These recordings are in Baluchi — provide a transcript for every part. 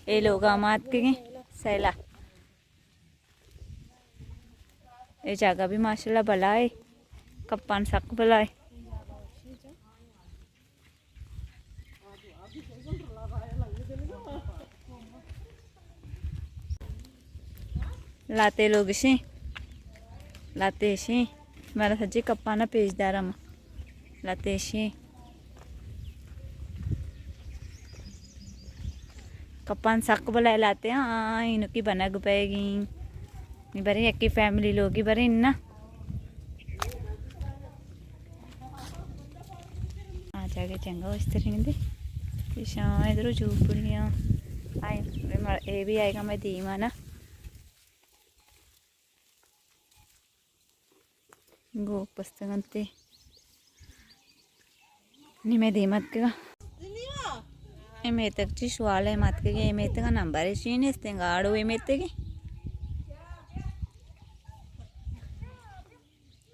اے لوگا ما اتکگیں سیلا۔ اے جاگہ بھی ماشاءاللہ بلائے، کپان سک بلائے۔ لاتے لوگ شیں، لاتے شیں، مارا سجے کپانا پیش دارا ما۔ لاتے شیں۔ کپان سک بلائے لاتے، ہاں، اینو کی بنگ پہ گی۔ نی برے یکی فیملی لوگی برے نا۔ آ جاگہ چنگا وشتریں دے۔ پیشاں ادھر جھوپڑیاں۔ آئے، اے بھی آئے گا میں دیما نا۔ گوک بستگ انت۔ نی مئے دیم اتکگا۔ اے میتگ چی شوال ء ما اتکگیں، اے میتگ ء نمبر چی نیست انت، گاڑو اے میتگ ء۔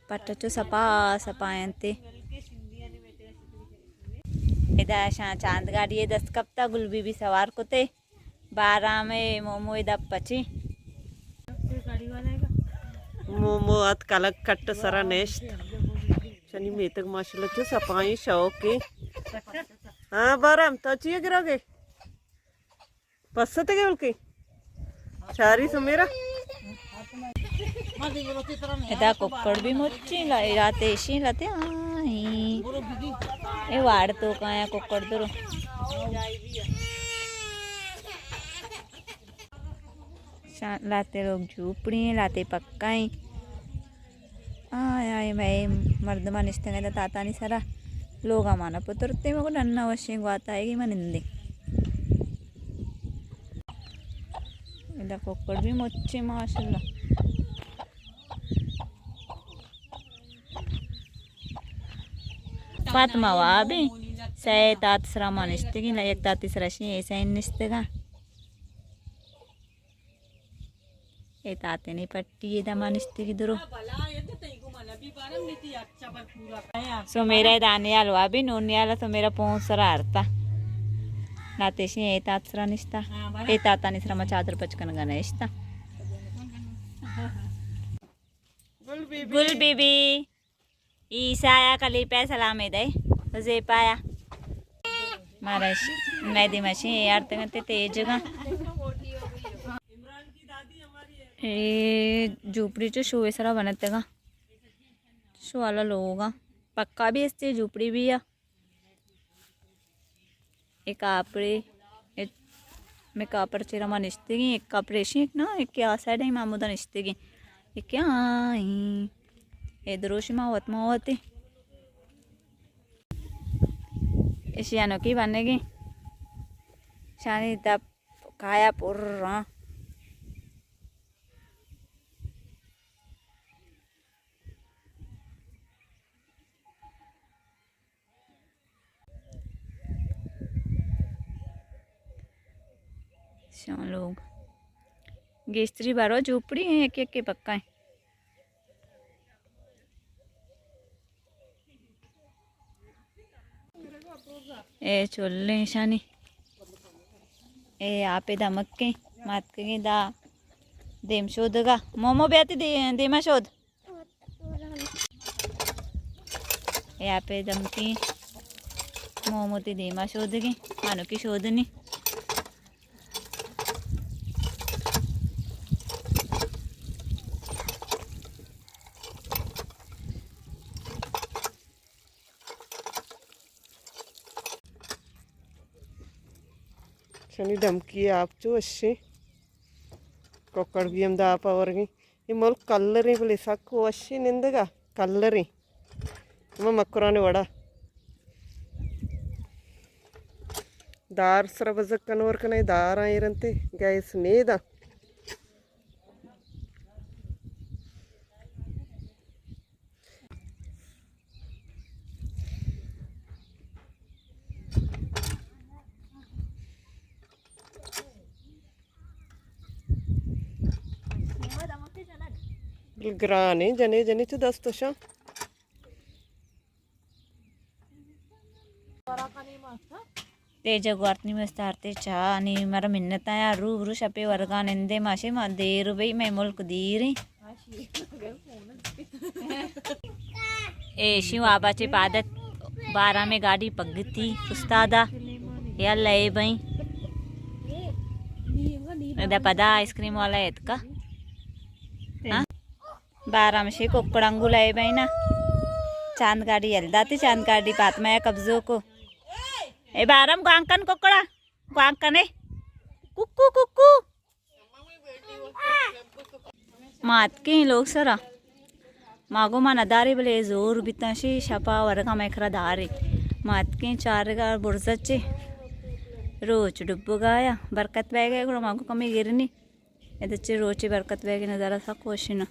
پٹ چو سپا سپا انت۔ ادا شاں چاند گاڑی ء دست کپتا، گل بی بی سوار کتے۔ بارام ء مومو ء دپ پچی۔ مومو ات کلک کٹ سرا نشت۔ چنی میتگ ماشاءاللہ چو سپائیں شوقیں۔ ہاں بارام، تو چیئے گروگے؟ پستے گے بلکہ؟ چاری سمیرا۔ ادا ککڑ بھی مچیں، لا-، لاتے ایشی لاتے، آ، ہی۔ اے واڑ تو کایا ککڑ درو۔ شا-، لاتے لوگ جھوپڑی ہیں، لاتے پکا ہیں۔ آئے، آئے، مئے مردماں نشتگ ات تاتانی سرا۔ لوگا مانا پترتے مگو ڈنا وشیں گوات آئے گی من نندیں۔ ادا ککڑ بھی مچے ماشاءاللہ۔ فاطمہ وابی سئے تات سرا ما نشتگیں، یک تاتی سرا شی ایسا نشتگا۔ اے تاتنی پٹی اے دما نشتگی درو۔ سمیرا اے دانیال وابی نونیال سمیرا پون سرا آرتا۔ ناتیشی اے تات سرا نشتا۔ اے تاتانی سرا ما چادر پچ کنگا نشتا۔ گل بی بی۔ عیسیٰ کلیپہ سلامے دئے۔ حذیفہ آیا۔ مارا ش-، مئے دیما شی یار تگنتے تیجگا۔ اے جھوپڑی چو شوے سرا بنتگا۔ شوالا لوگا۔ پکا بھی استے جھوپڑی بھی آ۔ اے کاپڑے، اے مئے کاپڑ چیرا ما نشتگیں، اے کاپڑے شیک نا، اے کہ آ سائیڈ ایں ما ہمودا نشتگیں۔ اے کہ آ ایں۔ اے دروشی ما وت ما وت ایں۔ اشی انوکی بنگیں۔ شانی دپ کایا پر ہاں۔ شان لوگ گیشتری بارو جھوپڑی ہیں، یک یک کے پکا ہیں۔ اے چلیں شانی۔ اے آپے دمکیں، ماتکگیں دا دیم شودگا۔ مومو بیاتی دے-، دیما شود۔ اے آپے دمکیں مومو تی دیما شودگیں، مانوکی شودنی۔ چنی دمکی آپ چو وشیں۔ ککڑ بھی ہم داپا ورگیں۔ اے ملک کلریں، بلے سک وشیں نندگا، کلریں۔ ہما مکران وڑا۔ دار سرا بزگ کنور کنے، دار آئیں رنتے، گیس نیدا۔ گرانیں، جنے جنے چو دست وشاں۔ تیجا گوارت نی مستارتے چا نی مرا منت آیا، رو برو شپے ورگا نندے، ماشے ما دیر بئی، مئے ملک دیریں۔ اے شی وابا چے پادت بارہ میں گاڑی پگتی استادا۔ یا اللہ اے بھائی۔ ادا پدا آئس کریم والا اتکا۔ ہاں؟ بارہ مشی ککڑاں گلائے بھائی نا۔ چاند گاڑی یل داتی، چاند گاڑی پاتما یا قبضو کو۔ اے بارم گوانکن ککڑا۔ گوانکنے۔ ککو ککو۔ ما اتکیں لوگ سرا۔ ما گو ما ندارے بلے زور بیتاں شی شپا ورگا مئے کرا دارے۔ ما اتکیں چارگا برزچے۔ روچ ڈبگایا برکت بیگئے گڑا ما گو کمی گرنی۔ ادا چہ روچے برکت بیگ نظارہ سک وشی نا۔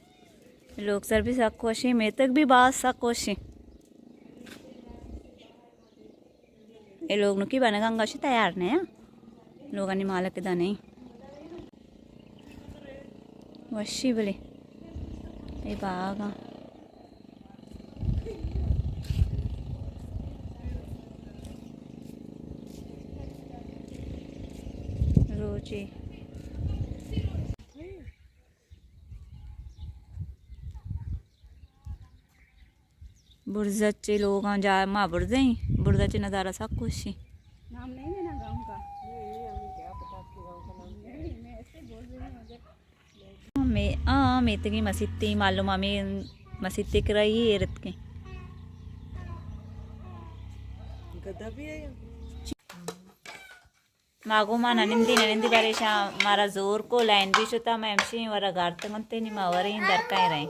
لوگ سر بھی سک وشی، میتگ بھی باز سک وشی۔ اے لوگ نکی بنگا انگا شی تیار نہ، ہاں؟ لوگانی مالک دا نہیں۔ وشی بلے۔ اے باغا۔ روچے۔ برزچے لوگاں جا ما برزیں، برزچے نظارہ سک خوشی۔ نام نہیں ہے نا گاؤں کا؟ نہیں، نہیں، ہمیں کیا پتا آپ کے گاؤں کا نام کیا ہے؟ میں ایسے بول رہی ہوں، اگر میں، آ، میتگی مسیتی معلوم، ہمیں مسیتی کرائی ایرت کے۔ گدا بھی ہے یا؟ ما گو ما ننندی، ننندی بریشاں مارا زور کو لائن بھی شتا، ما ہمشی ورا گارتگنتے نی ما وریں درکائیں رہیں۔